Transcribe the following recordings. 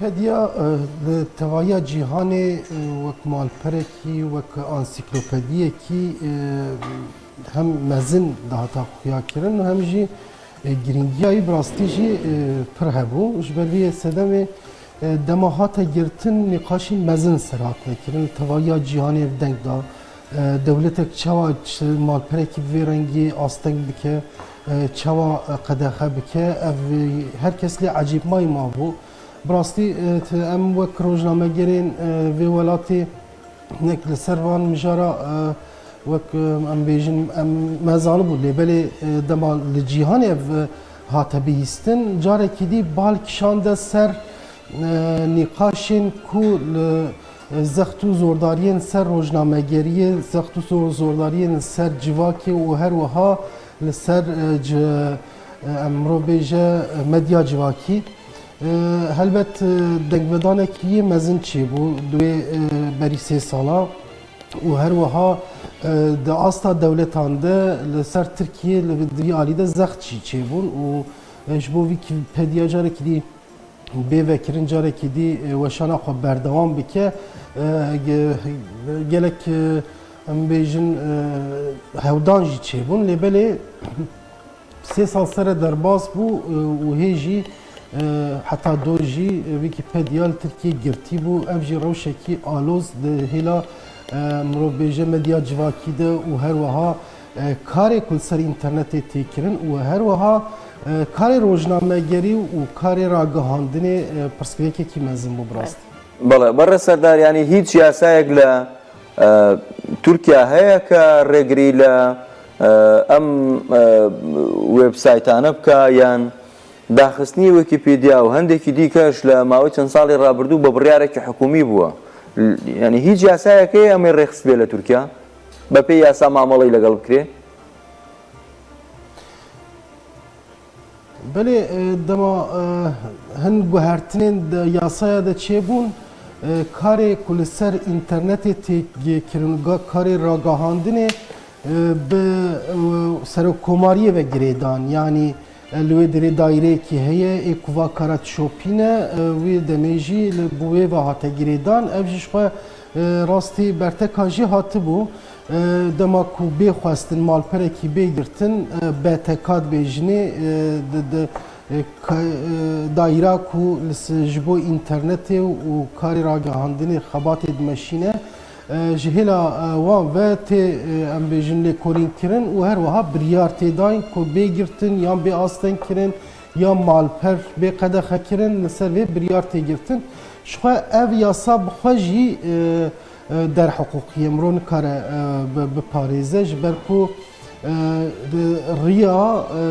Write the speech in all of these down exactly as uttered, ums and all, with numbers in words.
Wikipedia, e, li tevahiya cîhanê, e, wek malperekî, wek ansîklopediyekî, e, hem mezin dihata xuyakirin û hem jî, e, girîngiya wî bi rastî jî, e, pir hebû. Ji ber vê sedemê, e, dema hate girtin, nîqaşên mezin ser hatine kirin. Li tevahiya cîhanê ev deng da, e, dewletek çawa ç-, malperekî bi vê rengî asteng bike, e, çawa, e, qedexe bike, ev, e, her kes lê ecêbmayî mabû. Bi rastî, e, t-, em wek rojnamegerên, e, vê welatê nek li ser van mijara, e, wek, e, em bêjin, em, me zanibû, lê belê, e, dema li cîhanê ev, e, hate bihîstin, carekî dî bal kişande ser, e, nîqaşên ku li, e, zext û zordariyên ser rojnamegeriyê, zext û zor-, zordariyên li ser civakê û her wiha li ser, e, ci-, e, em mirov bêje, e, medya civakî. E, helbet, e, dengvedanekî yê mezin çêbû di wê, e, berî sê sala û her wiha, e, di asta dewletan de li ser Tirkiyê li, di vî alî de zext jî çêbûn û, e, ji bo Wikipediya carekî dî bê vekirin, carekî dî, e, weşana xwe berdewam bike, e, ge-, gelek, e, em bêjin, e, hewdan jî çêbûn, lê belê sê sal sere derbas bû, e, û hê jî, e, heta do jî, e, Wikipedia li Tirkiyê girtî bû. Ev jî rewşekî aloz di hêla, e, mirov bêje medya civakî de û her wiha, e, karê ku li ser înternetê tê kirin û her wiha, e, karê rojnamegerî û karê ragihandinê, e, pirsgirêkekî mezin bû bi rastî. Belê, Berre Serdar, yanî hîç yasayek li E, Tirkiya heye ke rêgirî li, e, em, e, websaytane bike yan daxistinî Wikipedia û hindekî dîkeş li mawê çend salê rabirdû bi biryareke hikûmî bûye. L-, yanî hîç yasayek heye em ê rêxist bê li Tirkiya? Be pê yasa mamoleî legal bikirê? Belê, e, dema, e, hin guhertinên di yasaya de çêbûn, e, karê ku li ser înternetê tê kirin, ga-, karê ragihandinê, e, bi, e, serokkomariyê ve girêdan. Yanî, e, li wê derê daîreyekî heye, ê ku va kara dişopîne, e, wê demê jî li, bi wê ve hate girêdan. Ev jî ji xwe, e, rastî berteka jê hatibû. E, dema ku bê xwestin malperekî bê girtin, e, B T K dibêjinê, e, di, di, e, ka-, e, daîra ku li s-, ji bo înternetê û karê ragihandinê xebatê dimeşîne, e, ji hêla, e, wan ve tê, e, em bêjin lêkolînkirin û her wiha biryar tê dayîn ku bê girtin yan bê astengkirin yan malper bê qedexekirin, li ser vê biryar tê girtin. Ji xwe ev yasa bi xwe jî, e, e, derhiqûqî ye, mirov nikare, e, bi-, biparêze, ji ber ku, e, di riya, e,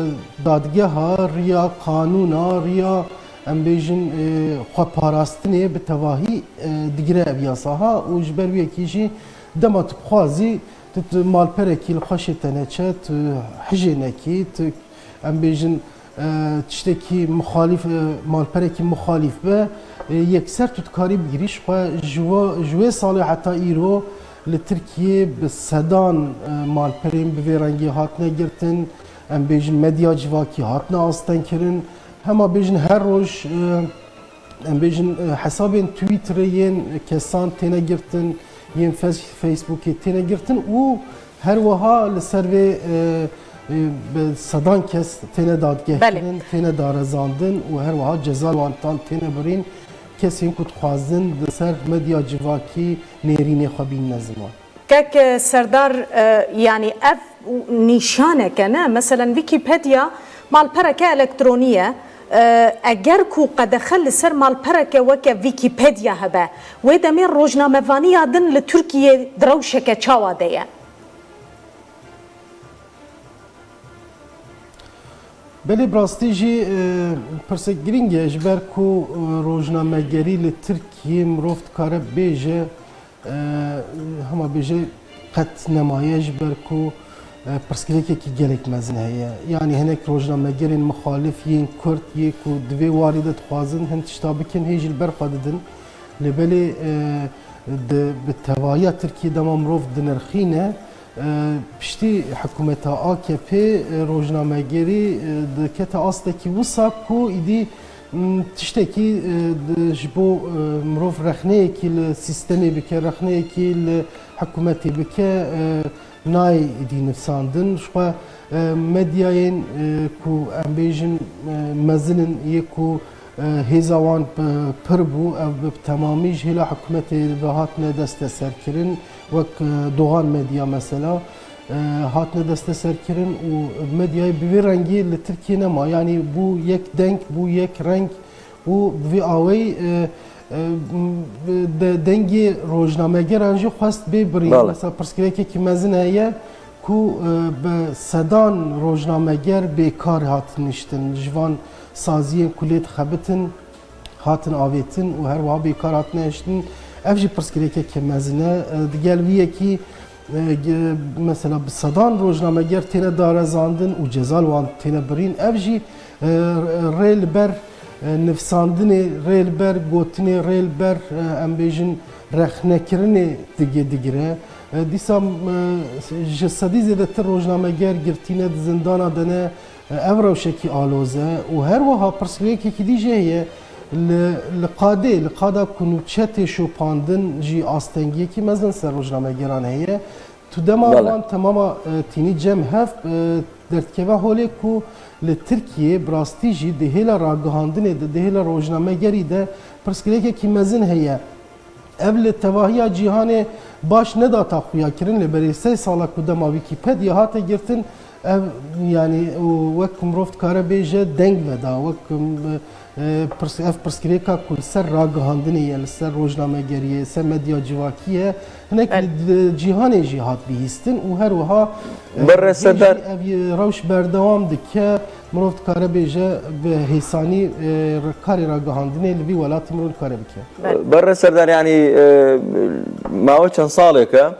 dadgeha, riya qanûna, riya, em bêjin, e, xweparastinê bi tevahî, e, digire ev yasaha û ji ber wê yekê jî dema tu bixwazî, tu, tu malperekî li xweşê te neçe, tu hijê nekî, tu, em bêjin, e, tiştekî muxalîf, e, malperekî muxalîf be, e, yekser tu dikarî bigirî. Ji xwe ji we, ji wê salê heta îro li Tirkiyê bi sedan, e, malperên bi vê rengî hatine girtin, em bêjin medya civakî hatine astengkirin. Hema bêjin her roj, e, em bêjin, e, hesabên Twitterê yên kesan têne girtin, yên Fes-, Facebookê têne girtin û her wiha li ser vê, e, e, bi sedan kes têne dadgehkirin, Belê. têne darezandin û her wiha ceza li wan tan têne birîn. Kesên ku dixwazin di ser medya civakî nêrînê xwe bînine ziman. Kek Serdar, e, yanî ev nîşaneke ne, meselen Wikipedia malpereke elektronî ye. E, eger ku qedexe li ser malpereke weke Wikipedia hebe, wê demê rojnamevaniya din li Tirkiyê di rewşeke çawa de ye? Belê, bi rastî jî, e, pirsek girîng e, ji ber ku, e, rojnamegerî li Tirkiyê mirov dikare bêje, e, hema bêje qet nemaye, ji ber ku, e, pirsgirêkekî gelek mezin heye. Yanî hinek rojnamegerên muxalif yên Kurd yê ku di vê warî de dixwazin hin tişta bikin, hê jî li ber xwe didin. Lê belê, e, di, bi tevahiya Tirkiyê dema mirov dinirxîne, e, piştî hikûmeta A K P, e, rojnamegerî, e, dikete astekî wisa ku îdî Tiştekî, e, di, ji bo, e, mirov rexneyekî li sîstemê bike, rexneyekî li hikûmetê bike, e, nayê êdî nivsandin. Ji xwe, e, medyayên, e, ku em bêjin, e, mezin in, yê ku, e, hêza wan p-, pir bû, ev bi temamî ji hêla hikûmetê ve hatine desteserkirin, wek, e, Doğan Medya mesela, e, hatine desteserkirin û medyayê bi vê rengî li Tirkiyê nema. Yanî bû yek deng, bû yek reng û bi vî aweyî, e, e, m-, de-, dengê rojnamegeran jî xwest bê birîn. Bele. Mesela pirsgirêkekî mezin heye ku, e, bi sedan rojnameger bêkar hatin niştin. Ji van saziyên ku lê dixebitin, hatin avêtin û her wiha bêkar hatine hiştin. Ev jî pirsgirêkeke mezin e. E, digel vî yekî, e, ge-, mesela bi sedan rojnameger têne darezandin û ceza li wan têne birîn. Ev jî, e, rê li ber, e, nivsandinê, rê li ber gotinê, rê li ber, e, em bêjin rexnekirinê dige-, digire. E, dîsa, e, ji sedî zêdetir rojnameger girtî ne, di zindana de ne. Ev rewşekî aloz e û her wiha pirsgirêkekî dî jî heye, li, li qadê, li qada ku nûçe tê şopandin jî astengiyekî mezin ser rojnamegeran heye. Tu dema Bele. wan temama, e, tînî cem hev, e, derdikeve holê ku li Tirkiyê bi rastî jî di hêla ragihandinê de, di hêla rojnamegerî de pirsgirêkekî mezin heye. Ev li tevahiya cîhanê baş nedata xuyakirin, lê berê sê sala ku dema Wîkîpedya hate girtin, ev, yanî, û wek ku mirov dikare bêje, deng veda, wek, e, pirs-, ev pirsgirêka ku li ser ragihandinê ye, li ser rojnamegeriyê, li ser medya civakî ye, hinek Belê. li, li cîhanê jî hat bihîstin û her wiha, e, Berê hê jî Serdar. ev rewş berdewam dike. Mirov dikare bêje bi hêsanî, e, karê ragihandinê li vî welatî mirov dikare bike. Belê. Berê Serdar, yanî, e, mawe çend salêk e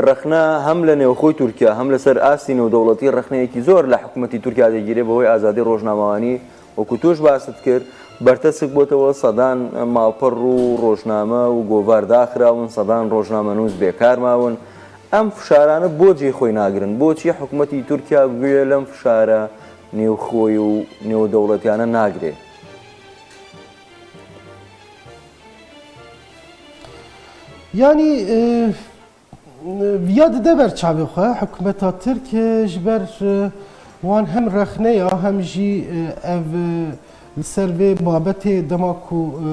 rexne hem li nêwxoy Tirkiye hem li ser astî nêwdewletî rexneyekî zor li hikûmetî Tirkiye digire bi hoy azadî rojnamevanî, wekû tu ji basit kir, bertesik botewe, sedan malper û rojname û govar daxirawin, sedan rojnamenûs bêkar mawin. Em fişarane bo cihê xwe nagirin? Boçî hikûmetî Tirkiye guye lem fişara nêwxoyî û nêwdewletiyane nagirê? Yanî, e, viya dide ber çavê xwe, hikûmeta Tirk, e, ji ber, e, wan hem rexne ya, hem jî, e, ev, e, li ser vê babetê dema ku, e,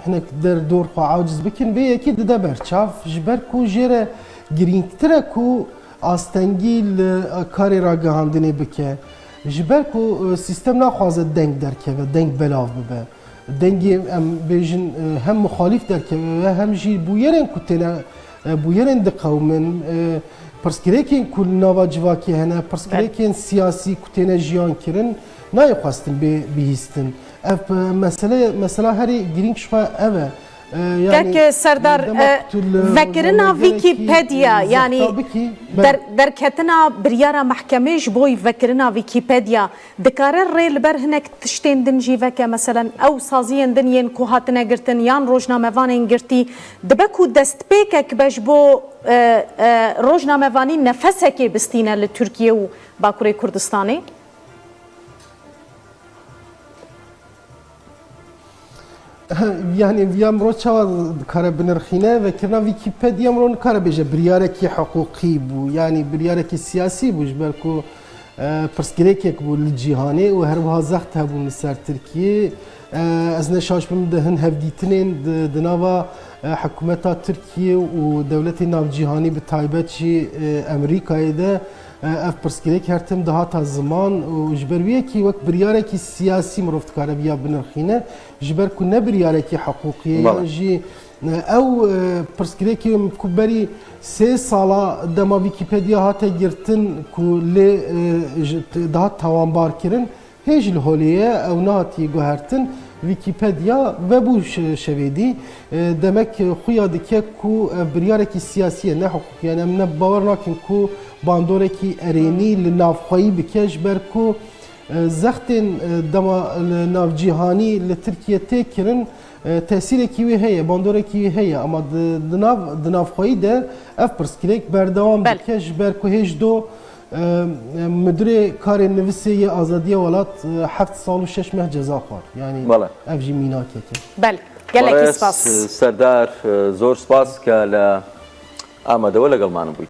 hinek der dor xwe aciz bikin, vê yekê dide ber çav, ji ber ku jê re girîngtir e ku astengî li karê ragihandinê bike. Ji ber ku, e, sîstem naxwaze deng derkeve, deng belav bibe. Dengê, em bêjin, e, hem muxalîf derkeve ve hem jî bûyerên ku têne, e, bûyerên diqewimin, e, pirsgirêkên ku li nava civakê hene, pirsgirêkên siyasî ku têne jiyan kirin, nayê xwestin bê bihîstin. Ev, e, mesele, mesela herî girîng ji xwe ev e. E, yanî, Kek Serdar, dema e, ku tu li vekirina rojnamegerekî, Wîkîpedya, e, yanî zexta bikî, be- der-, derketina biryara mehkemê ji bo vekirina Wîkîpedya dikare rê li ber hinek tiştên din jî veke, meselen, ew saziyên din yên ku hatine girtin yan rojnamevanên girtî, dibe ku destpêkek be ji bo, e, e, rojnamevanî nefesekê bistîne li Tirkiye û Bakurê Kurdistanê? Yanî viya mirov çawa dikare binirxîne? Vekirina Wîkîpedya mirov nikare bêje biryarekî hiqûqî bû, yanî biryarekî siyasî bû, ji ber ku, e, pirsgirêkek bû li cîhanê û her wiha zext hebûn li ser Tirkiyê. E, ez ne şaş bim, di hin hevdîtinên di, di nava, e, hikûmeta Tirkiyê û dewletên navcîhanî, bi taybet jî, e, Amerîkayê de, e, ev pirsgirêk her tim dihata ziman û ji ber wî yekî wek biryarekî siyasî mirov dikare viya binirxîne, ji ber ku ne biryarekî hiqûqî ye, Bele. yan jî, e, ew, e, pirsgirêkê ku berî sê sala dema Wîkîpedya hate girtin ku lê, e, ji, dihat tawanbar kirin, hê jî li holê ye, ew nehatiye guhertin, Wîkîpedya vebû şe-, şevêdî. E, demek xuya dike ku ev biryarekî siyasî ye, ne hiqûqî ye. Yanî em ne bawer nakin ku bandorekî erênî li navxweyî bike, ji ber ku, e, zextên, e, dema li navcîhanî li Tirkiye tê kirin, e, tesîrekî wê heye, bandorekî wê heye, ama di, di nav, di navxweyî de ev pirsgirêk berdewam Belê. dike, ji ber ku hê ji do Müdürê Karê Nivîsê yê Azadiya Welat e, heft sal û şeş meh ceza xwar. Yanî Bele. Ev jî mînakek e. Belê. Gelekî Barês, spas. Serdar, e, zor spas ke li Amedê we legel me bûyî.